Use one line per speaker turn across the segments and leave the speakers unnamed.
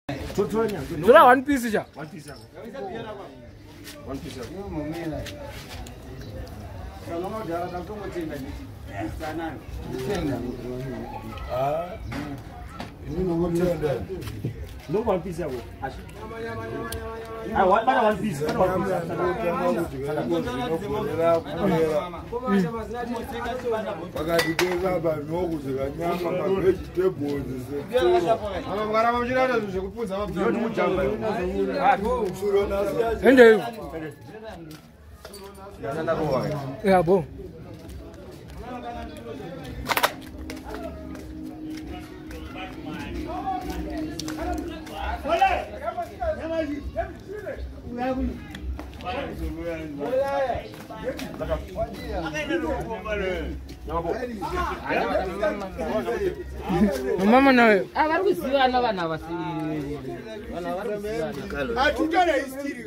Tora one piece cha.
One piece yako. One piece yako.
Ah.
No one piece yako. Ah, one bana one piece. Bana one piece.
Pakati panokudya nyama mavegetables.
Ende. Ya bo. Mama nawe.
Ah, vari kuzivana vanhu ava vanhu vari kuzivana.
Hatutana history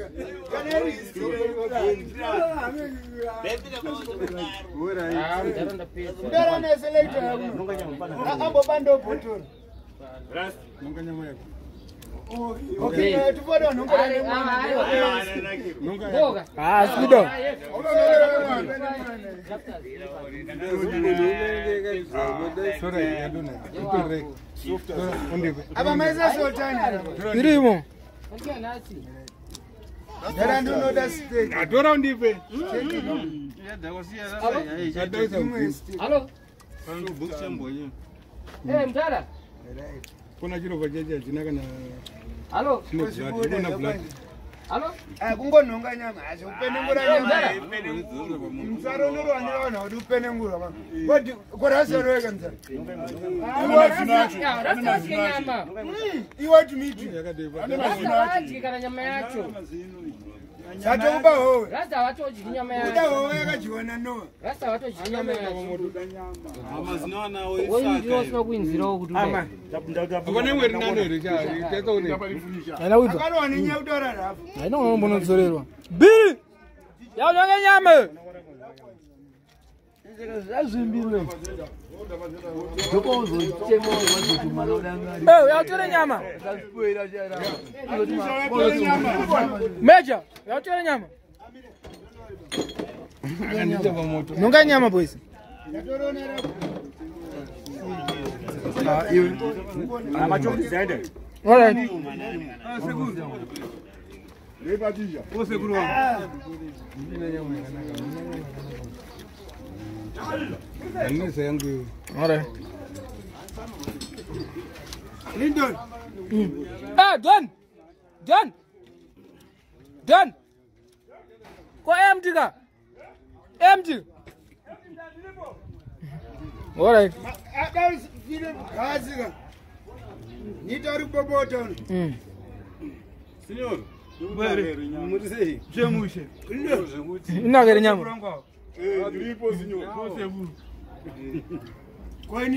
kana iri history.
Ah, mudhara ndapedza.
Mudhara neselector yakuno. Ambobanda bhotora. Okay, tufada nonga
Boga.
Ah, sikuda.
Aba maisa sultani.
Irimo.
Mudhara ndinoda steak.
Atora undipe.
Halo. Eh, mudhara.
Kuna chiro pacheche hachina kana
Halo.
chine blood, kuna blood.
Halo.
Ah, kungonhonga nyama, asi kupenengura nyama. Mutsaro unorwanira vanhu kuti upenengura vanhu. Kodi korasaroweka mutsaro.
Ya, rasta vadye nyama.
Iwati miti.
Rasta vadye kana nyama yacho.
Satokupa howe.
Rasta havatodyi nyama
Kuda
yacho.
howe yakadyiwa nanowa.
Rasta havatodyi nyama yacho. Wewe ndiwo usina kuinzirawo kuti udai.
Hakuna imwe rinano here cha? Chaita une.
Haina kuibva.
Akarwa nenyaya kutaura rafu.
Haina unombonozorerwa. Biri. Ya unonge nyama. Eh, yautore nyama. Major, yautore nyama. Nonga nyama boys. All right.
Anesa yangu.
All right.
Lindon.
Ah, done. Done. Done. Ko empty ka. Empty. All right.
Adai gazika. Nita uri kubobota uno.
Inakere nyama.
Kwani